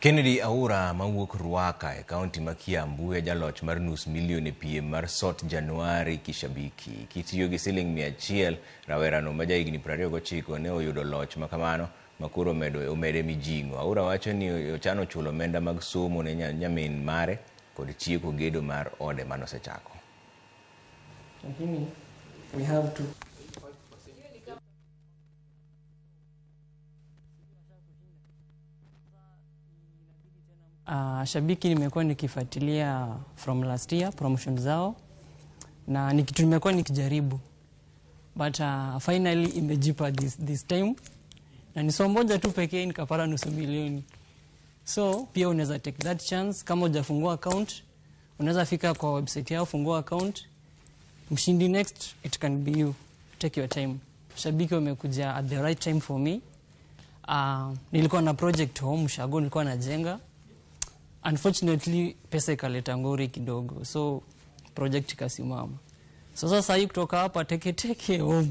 Kennedy Aura mawuok Ruaka e kaunti ma Kiambu e jaloch mar nus milion e piem mar Sort Januari Kishabiki. Kitiyo gi siling 100, rawerano ma jahigni 29 ne oyudo loch makamano makoro omede mijing'o. Aura wacho ni ochano chulo omenda mag somo ne nyamin mare kod tieko gedo mar ode manosechako. Lakini we have to. Shabiki nimekuwa nikifuatilia from last year promotion zao na ni kitu nimekuwa nikijaribu, but finally imejipa this time, na ni somo moja tu pekee nikapata nusu milioni. So pia unaweza take that chance. Kama hujafungua account, unaweza fika kwa website yao, fungua account, mshindi next it can be you. Take your time. Shabiki wamekuja at the right time for me. Nilikuwa na project home Shago, nilikuwa najenga. Unfortunately pesa ikaleta ngori kidogo, so project ikasimama. So sasa hii kutoka hapa teke teke home.